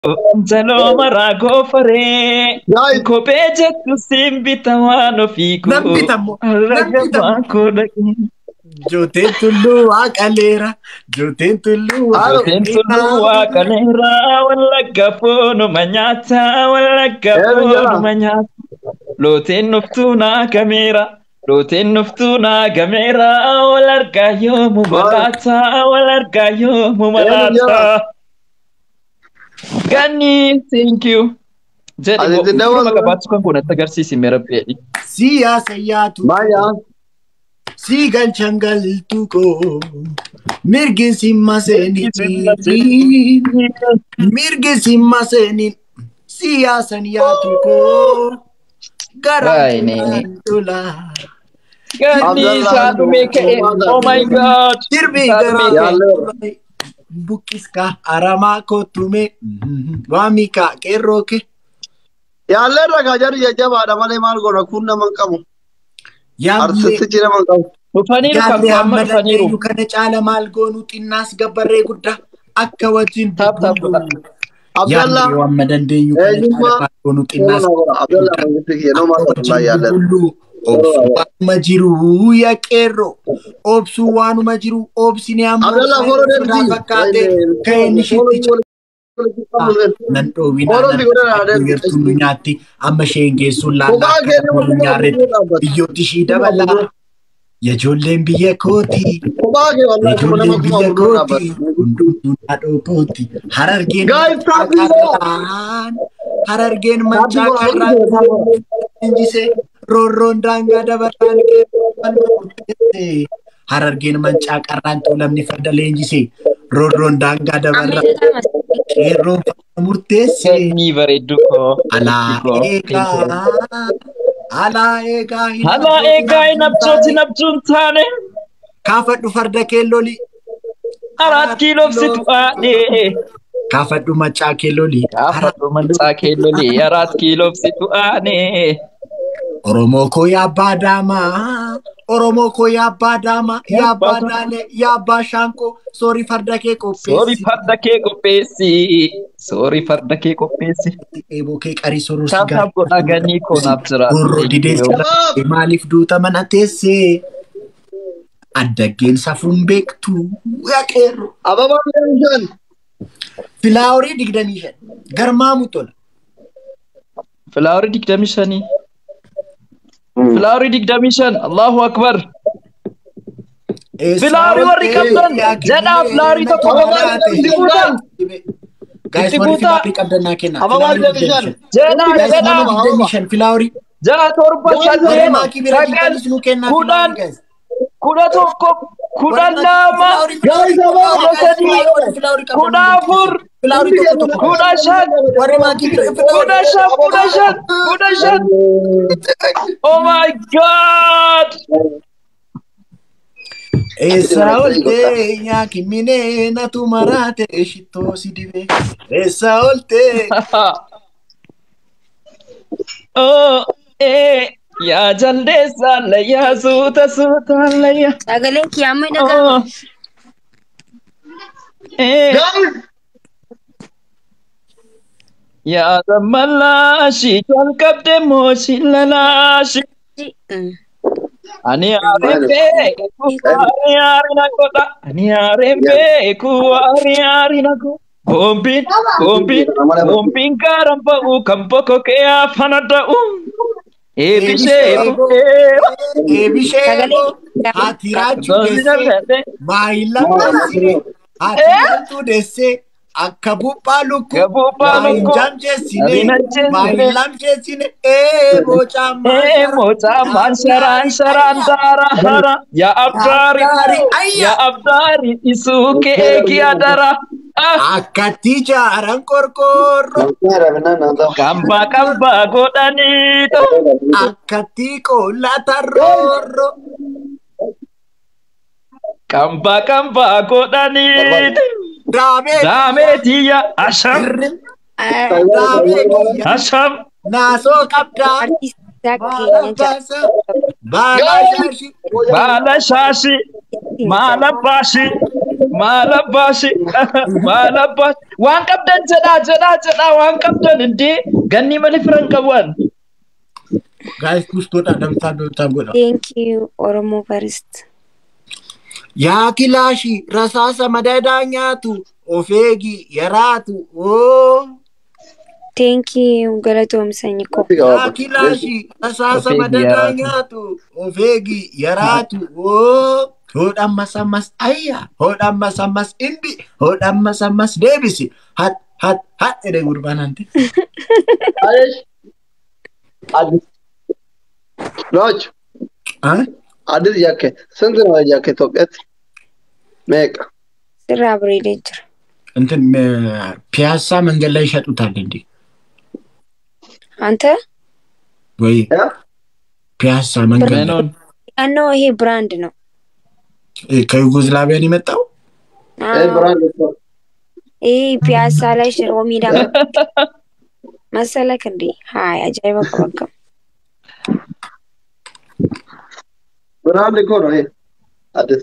Jaloo maraa goofaree. Guys, Kophee jettu siin bita waan ofii koo. Nan bitammo, nan Raga bitammo. waan koo dhaqee. Jooteen tulluu waaqaleera. Jooteen tulluu Halo. Jooteen tulluu waaqaleera. Wallagga foonuma nyaata. Wallagga Eebi jala. foonuma nyaata. Looteen nuftuu naa gameera. Looteen nuftuu naa gameera. Wal argaa yoomuma laata. Wal argaa yoomuma Eebi jala. laata. Ganni, thank you. Jedhi Ati firuma daawwatu. qabaachuu kan kun natti agarsiisi mee rabbeedhi. Siyaasa yaatu. Maaya. Si galchan galtu koo. Mirgi si maseeni. Mirgi si maseeni. Siyaasan yaatu koo. Garaan Waayine. tulaan tola. Ganni Abdallah, isaa dhumee ka'e. Oh my God. Sirbi Isaa dhumee garaa ka'e. Yaallee. Bukkiska aramaa kottume. Waamika qeerroo kee. Yaallee irra kaa jarri jajjabaadha malee maal godha kun nama hin qabu. Yaamne Artistichi nama hin qabu. Dhufaniiru kan Gaaffii amma amma dhufaniiru. dandeenyu kana caala maal goonu xinnaas gabbarree guddaa akka wajjin Taap taap godha. Abdallah. Yaadni amma dandeenyu kana caala Eenyummaa. maal goonu xinnaas Abdallah mangisti kiyya noo maal akka godha wajjin yaallee. bubbullu obsuu waanuma jiru yaa qeerroo obsuu waanuma jiru obsine amma Abdallah follow sodaa deemti. fakkaate ka'een ishiitti nan dhoowwinaa Follow nan si godhan adeemti. yertuu nu nyaatti amma isheen geessuun laallaa Kophaa akka kee nama nu nyaarretti dhaabbata. biyyooti ishii dabalaa ijoolleen biyya kooti. Kophaa kee wallahi kuma nama Ijoolleen kuma biyya afur kooti dhaabbata. hundumtuu haadhoo kooti harargeen Guys, mancaa tap this karraan harargeen Tap mancaa this karraan leenjise roorroon daangaa dabaraan qeerroo murteesse harargeen mancaa qarraan tuulamni farda leenjise roorroon daangaa dabaraan qeerroon farda murteesse Ganni bareeddu koo. alaa Koo. Thank you. eegaa alaa eegaa hin Alaa eegaa hin abjooti abjuun taane. kaafadhu farda keellolii Araat kiiloof si tu'aadhe. kaafadhu maccaa keellolii Gaafadhu mancaa keellolii araat kiiloof si tu'aane. Oromoo koo yaabbaa daamaa Oromoo koo yaabbaa daamaa yaabbaa daalee yaabbaa shaankoo soorii farda kee Soorii qopheessi farda kee qopheessi. Soorii farda kee qopheessi. eeboo kee qarii sororsi Taap taap godhaa ganii koo naaf jiraatu. Gorroo Thank didee you. sirra maaliif duuta mana teessee addaggeen safuun beektu yaa qeerroo Ababaa bishaan. filaaworii 25 garmaamu tola Filaaworii 25. Filaaworii 25. Allahu Akbar. Filaaworii warri qabdan jedhaa filaaworii tokko Ababaa qofa itti guutaa. Guys, Itti warri guutaa. filaaworii qabdan naa kennaa. Ababaa Filaaworii bishaan. 25. Jedhaa Guys, jedhaa. nama 25 filaaworii. 6 7 Warri 8 maakii bira 9 jirtanis nuu kennaa 10 filaaworii guys. 11 12 Guys, ababaa. 13 14 Filaaworii tokko tokko. 15 Warri maakii bira 15 15 15. Oh my God! Eessa oltee nyaakiminee natu maraate shittoo si dibee. Eessa oltee. Oh, eh, yaa jaldeessa layyaa suuta suuta layyaa. Sagaleen kiyyaamuu hin dhaga'amu. Oh, eh, Guys, yaa zammalaashi jalqabde mooshi lalaashi. Ani yaareen beeku waari yaari na godha. Ani yaareen beeku waari yaari na godha. Boombiin boombiin boombiin gaaraan ba'u kan bokkokee afaan da'u. Eebishee bu'ee. Eebishee haati raachuu deessee maayila deessee haati raachuu deessee akka buphaa lukkuu Gabuphaa maayin lukkuu. jamjeessine Maayin maayin lamjeessine eeboo caammaa Eeboo caammaan sharaan sharaan daara hara. Yaa abdaari yaa abdaari isuu keeki adara. Ah, Akkatti jaaran qorqoorroo Kambaa kambaa godhaniitu. akkatti qola tarroorroo Kambaa kambaa godhaniitu. daamee Daamee tiyya asham daamee kiyya asham. naasoo qabdaa Artiistaa baala keenya baasa baala shaashi Baala shaashi maala baashi. Maal abbaashee maal abbaashee waan qabdan jedhaa jedhaa jedhaa waan qabdan indee ganni malee firan qabuan. Guys, gustoodha damtaa damtaa godha. Thank you Oromo first. Yaa kilaashii rasaasa madadaa nyaatu of eegi yaraatu oo. Thank you galatoom sanyi koo. Yaa kilaashii rasaasa Of eegi madadaa yaraatu. nyaatu of eegi yaraatu oo. Hodha ammas ammas ayya hodha ammas ammas imbi hodha ammas ammas deebisi hat hat hat jedhe gurbaan ante. Ayesh. አዲስ ሎች አዲስ ጃኬት ስንት ነው? ጃኬት ኢትዮጵያት meeqa? Sirraa bareedee jira. እንትን ፒያሳ መንገድ ላይ ይሸጡታል እንዴ? አንተ ወይ ያ ፒያሳ መንገድ ላይ Menoon ያነው ይሄ ብራንድ ነው። ከዩጎዝላቪያን የመጣው ይሄ ብራንድ እኮ ይሄ ፒያሳ ላይ ሽሮ ሜዳ መሰለክ እንዴ? ሀይ አጃኢባ እኮ በቃ ብራንድ እኮ ነው ይሄ አዲስ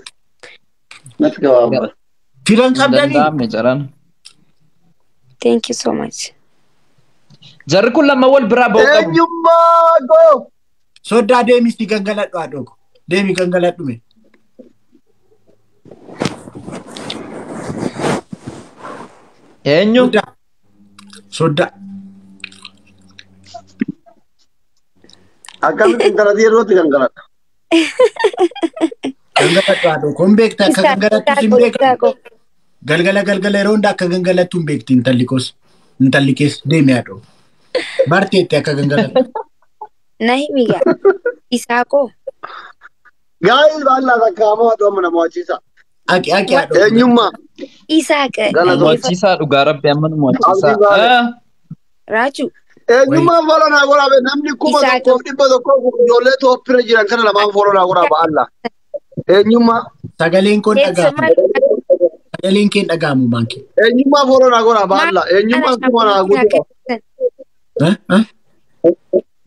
ምትገባበት ፊደን ቀብደኒ danda'amne jaran. Thank you so much. Jarri kun lama wal biraa ba'uu qabu. eenyummaa koo Soddaa deemi isti gangaladhu haadhoo ko. Deemi gangaladhu mee. Eenyu? Soddaa. Soddaa. Akkamitti gangalatee yerootti gangaladha? Gangaladhu haadhoo ko. Hin beekta akka gangalattu hin beektu. Galgala galgala yeroo hunda akka gangalattu hin beekti intalli koos. Intalli kees deemi haadhoo. Barteetti akka gangalattu. Na himi gaa. Isaaqoo. Gaa'il baallaa takka hamoo haadhoo mana mo'achiisa. Aqi aqi haadhoo. Eenyummaa Isaaq. Galatoo. Mo'achiisaa dhugaa rabbi amma nu mo'achiisaa. Abdii baale. Raachuu. Eenyummaan follow naa godhaa be namni kuma Isaaq. tokkoof dhibba tokkoo ijoollee Itoophiyaa jiran kana lamaan follow naa godhaa ba'alla. Eenyummaa Sagaleen koon Keessa dhaga'amu. maal? Sagaleen keen dhaga'amu maankii. Eenyummaa follow naa godhaa ba'alla. Eenyummaan kuma naa guutuu.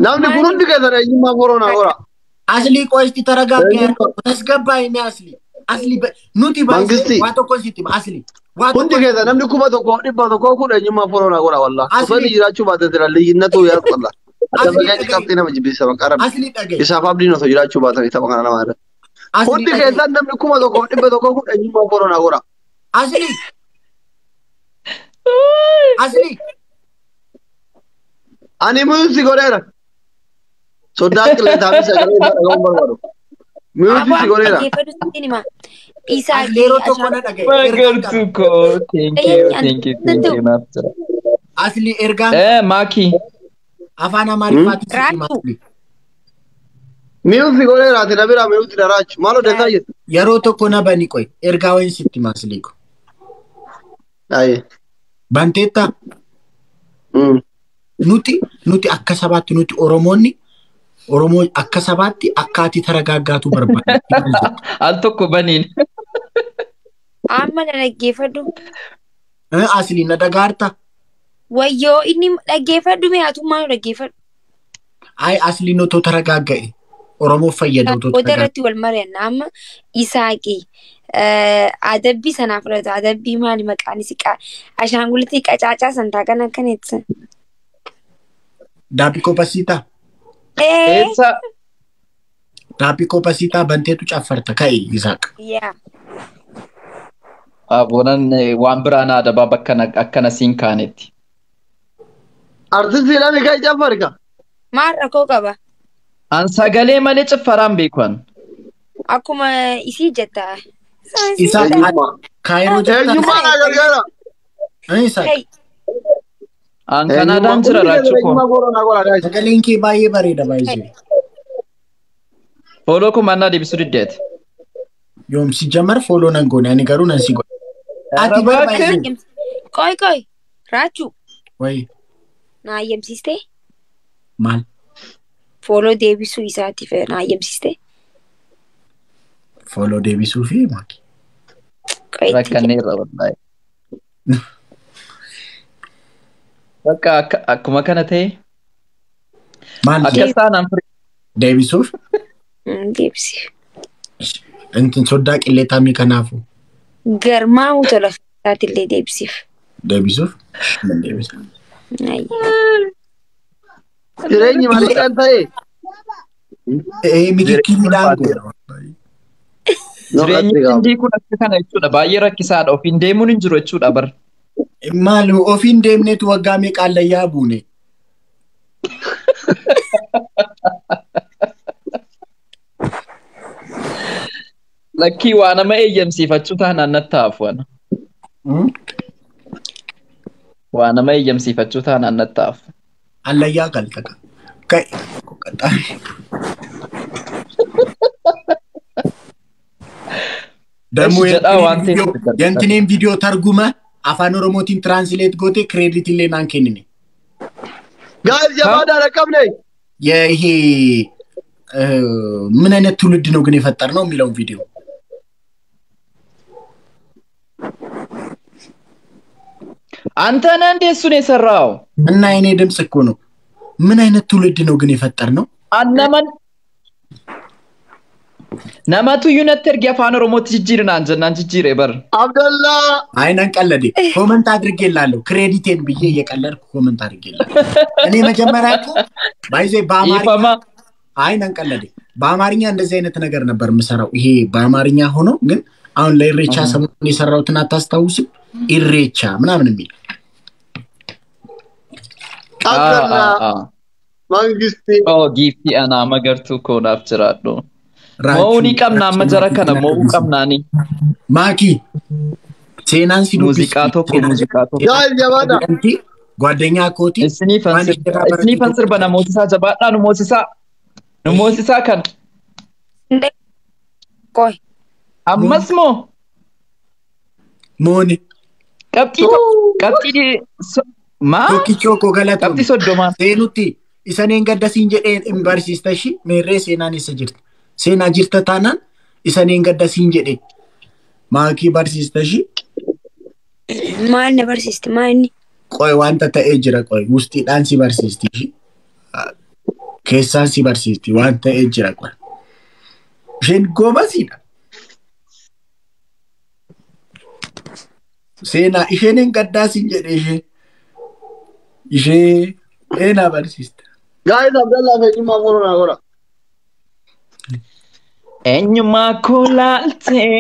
Namni kun hundi keessan eenyummaa follow naa godhaa. Aslii qo'eesti taragaaggaa tasgabbaa'ime aslii. Aslii nuti baay'ee Mangisti. waa tokko sitti hima aslii. Waa Hundi tokko keessan namni 1100 kun eenyummaa follow naa godhaa wallaa. Asli. Osoo inni jiraachuu baate jira liyyinatu yaa wallaa. Asli Dabaqee dhaga'i. qabxii nama jibbisa maqaa rabbi. Aslii dhaga'i. Isaaf abdiin osoo jiraachuu baatanii tapha kana nama irratti. Aslii Hundi dhaga'i. keessan namni 1100 kun eenyummaa follow naa godhaa. Aslii. Aslii. Ani mute godheera. Sodaa qilleensaa fi sagalee isaa dhaga'uun barbaadu. Mute godheera. Dhaggeeffadhu sitti hima. Isaaq. Asli yeroo tokko na dhaga'i. Ergaan Magartuu qaba. koo. Thank you, thank you, thank you. Naaf jira. Asli ergaan Maakii. afaan Amaariffaatiin sitti hima Raachuu. asli. Mute godheera ati na biraa mute dharaachu. Maal odeessaa jirtu? Yeroo tokko na bani qoy. Ergaa wayin sitti hima aslii ko. Aye. Banteetta nuti akka sabaatti nuti Oromoonni Oromoo akka sabaatti akka ati taragaaggaatu barbaada. Al tokko baniin. Amma na dhaggeeffadhu. Aslii na dhagaarta. Wayyoo inni dhaggeeffadhu mee hatummaa nu dhaggeeffadhu. Ay asliin otoo taragaagga'e Oromoof fayyada otoo Booda taragaagga'e. irratti wal mari'anna amma Isaaqi adabbii sanaa fudhata adabbii maali maqaan isi ashaangulitii qacaacaa san taaqan akkan ibsan. Daabbii kopasiitaa. Ee Eessa? Daabbii kopasiitaa banteetu caffarta ka'e Isaaq. yaa Aboonan waan biraa naa adabaa bakka akkana siin kaanetti. Artistii lami ka'e caffarika. Maal rakkoo qaba? An sagalee malee caffaraan beekuan. Akkuma isii jetta. Isaaq Eenyummaa. Kaayiroo jirta. Eenyummaa naa gargaara. Isaaq Hey, An Kanaadaan jira raachuu koo. Eenyummaa follow naa godhaa guys. Sagaleen kee baay'ee bareeda baay'ee. Follow kun mannaa deebisuu diddeeti. Yoom si jamar follow nan goone ani garuu nan si godhe. Ati bar baay'ee. Qoy qoy Raachuu Wayi na ayyamsiistee maal follow deebisuu isaatiif na ayyamsiistee. Follow deebisuu fi maal? Qoy itti Rakkanneerra wallaahi. Bakka akkuma kana ta'e Maal akkas taanaan firii deebisuuf deebisi. Intin soddaa qilleetamii kanaafu. Garmaamuu tola keessaatillee deebisiif. Deebisuuf? Nan deebisa. Jireenyi malee kan ta'e. Mikikkiliidhaan godha. Jireenyi hindii kun akka kana jechuudha. Baay'ee rakkisaadha. Ofiin deemuun hin jiru jechuudha bara. Maal ofiin deemneetu waggaa meeqa allayyaa buune? Lakkii waa nama eeyyamsiifachuu taanaan natti haafu ana. Waa nama eeyyamsiifachuu taanaan natti haafu. Allayyaa galta. Ka'e qoqqaxxaame. Dammoo Jedhaa waan ta'eef yantineen viidiyoo targuma afaan Oromootiin tiraansleet goote kireeditii illee naan kennine. Gaa'el jabaadhaa dhaqqabne. ይሄ ምን አይነት ትውልድ ነው ግን የፈጠር ነው የሚለውን ቪዲዮ አንተ ነህ እንዴ እሱን የሰራው? እና የኔ ድምፅ እኮ ነው። ምን አይነት ትውልድ ነው ግን የፈጠር ነው? Annaman namatu iyyuu natti erge afaan Oromootti jijjiirinaan jennaan jijjiire bar. Abdallaa. አይነን ቀለዴ ኮመንት አድርጌላለሁ። ክሬዲቴን ብዬ እየቀለድኩ ኮመንት አድርጌላለሁ። እኔ መጀመሪያ እኮ ባይዜ በአማርኛ Ifama አይነን ቀለዴ በአማርኛ እንደዚህ አይነት ነገር ነበር የምሰራው። ይሄ በአማርኛ ሆኖ ግን አሁን ለኢሬቻ ሰሞኑን የሰራሁትን አታስታውስም? ኢሬቻ ምናምን የሚል Abdallaa. Mangistii. Oh giiftii anaa magartuu koonaaf jiraadhu. Mo'uu ni qabna amma jara kana mo'uu qabnaani. ማኪ seenaan si Muuziqaa tokko muuziqaa tokko. Gaa'el jabaadhaa. ጓደኛ kooti Isiniifan sirba namoota isaa jabaadhaa nu moosisaa. Nu moosisaa kan. Qoy. Ammas moo mooni qabxii qabxii maa tokkichoo koo galatoom qabxii 30. Seenutti isaneen gaddasiin jedheen hin barsiista ishii meerree seenaan eessa jirti? Seenaa jirta taanaan isaneen gaddasiin jedhee maakii barsiista ishii Maal na barsiisti? Maal inni? qoy wanta ta'ee jira qoy wustiidhaan si barsiisti ishii keessaan si barsiisti waan ta'ee jira qoy isheen goobasiidha. Seenaa isheen hin gaddaasiin jedhee ishee ishee eenaa barsiista. Gaa'el Abdallaa feeqimmaa qoronaa godha. Eenyummaa koo laaltee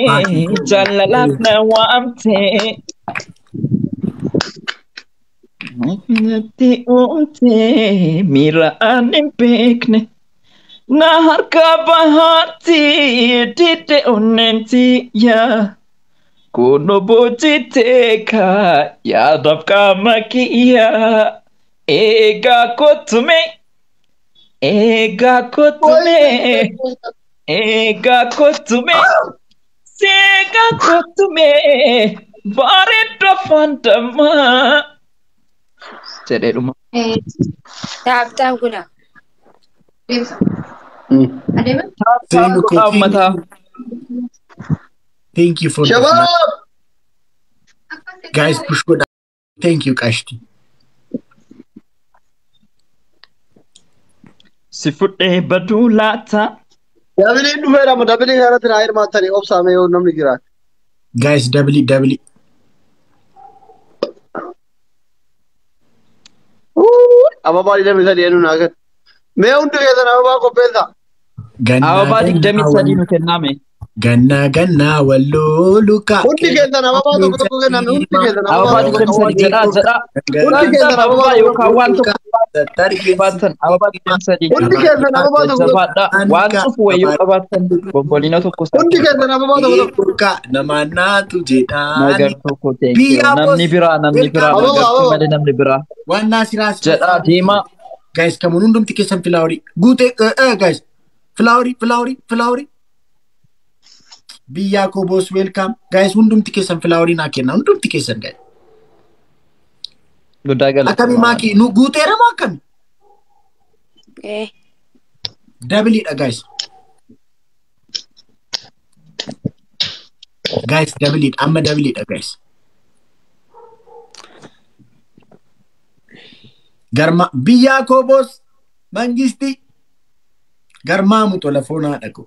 jaalalaaf na waamtee natti uumtee miira aan hin beekne na harka bahaatti didde onneen kunoo boojitee kaa yaadaaf qaama kiyyaa eegaa kottume eegaa kottume. Eegaa kottume seegaa kottume bareeddu afaan dammaa jedhee dhuma. Taap taap godha. Seenu koo Uummataa. Thank you for the Shabaab. guys push godha. Thank you qashti. Si fudhee baduu laata. Dabiliin dhufeera amma dabiliin kanatti naa hirmaattanii obsaame yoo namni jiraate. Guys double double. Ababaa 23 eenyu naa kenna. Mee hundi keessan ababaa qopheessaa. Gannaa Ababaa 23 nu kenname. Gannaa gannaa walloo luka. Hundi keessan ababaa tokko tokko kenname. Hundi keessan Ababaa ababaa tokko 23 jedhaa jedhaa. Hundi keessan Ababaa yookaan waan tokko qabaatan ababaa 23. Hundi keessan ababaa tokko tokko. Jabaadhaa waan cufu wayyoo qabaatan bomboliina tokko Hundi keessan ababaa tokko tokko. Luka nama naatu jedhaa. Magartuu koo teekee namni biraa namni biraa magartuu malee namni biraa Waan naasiraa jedhaa deemaa. Guys kamuun hundumti keessan filaaworii guutee guys filaaworii filaaworii filaaworii biyyaa koo boos welcome guys hundumti keessan filaaworii naa kenna hundumti keessan guys Guddaa galata. Akkami maakii nu guuteera moo akkami? Dabiliidha guys. Guys dabiliidha amma dabiliidha guys. Garma biyyaa koo boos mangisti garmaamu tola foonaa dhaqu.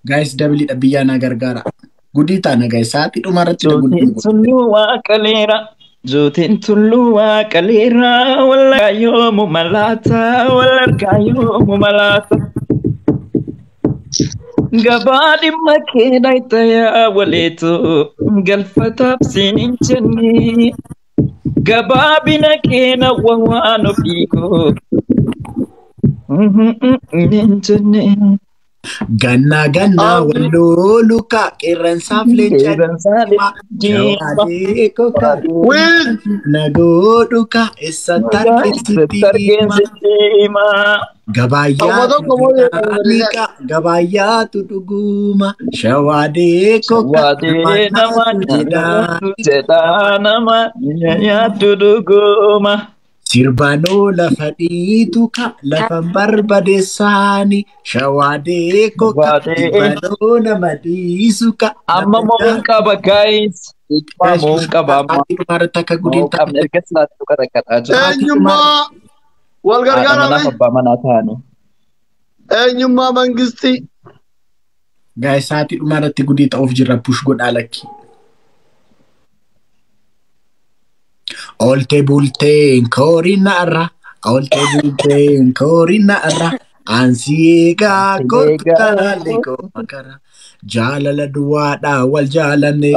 Guys dabiliidha biyyaa naa gargaara. Gudii taana gahe sa'aatii dhuma irratti Jootiin tulluu waaqaleera. Jootiin tulluu waaqaleera. Wallargaa yoomu malaata. Wallargaa yoomu malaata. Gabaa dhimma kee dhayitayaa waleetu galfataaf siin hin jenne. Gabaabina kee nawwa waan ofii koo. Hin jenne. Ganna ganna walloo luka qeerransaaf leenca shawaadee koka nagoo dhuka eessatti argeessitti hima. Gabaayyaatu dhuguma shawaadee koka jedhaa nama nyaatu dhuguma. Sirbanoo lafa dhiitu ka lafa barbadeessaani shawaadee koka sirbanoo nama dhiisu ka. Amma mo'uun qaba guys. Mo'uun qaba amma. Mo'uun qabna erga silaatti dhuga rakkataa jira. Eenyummaa wal Haadha manaaf gargaarame. abbaa manaa ta'anii. Eenyummaa mangistii. Guys sa'aatii dhumaa irratti gudii ta'uuf jirra push godhaa lakki. Oolte bulteen kooriina irra. Oolte bulteen kooriina irra. Ansi eegaa kootu karaalee koo makara. Jaalala duwwaadhaa wal jaalanne.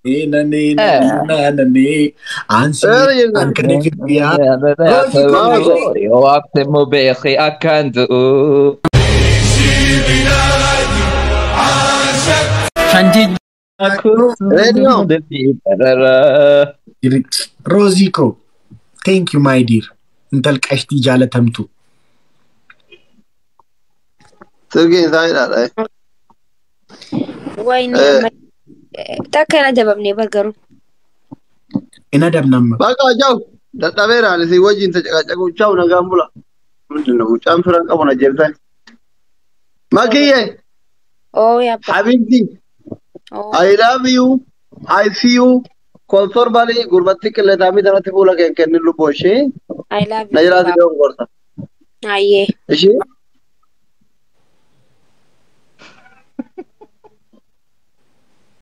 Neena neena neena nee. Ansi eegaan kan guyyaa. Yoo hafte immoo beekee akkaan du'u. Reediyoo. Roozii koo. Thank you my dear. Intal qashtii jaalatamtu. Sirgiin isaa hidhaadha. Wayni takka hin adabamne bargaru. In adabnamma. Bakka jaw dadhabeera ani si wajjin tacaqacaqu chaw nagaan bula. ምንድን ነው mucaan firan qabu na jeebtan. Makiyyee Oo yaabba. Habibti Oo. I love you I see you konsor bali gurbatti qilleetaamii tanatti fuula kee kennin lubbuu ishee I love na you. jiraati Baba. deemuun gorsa. Ayyee. Ishee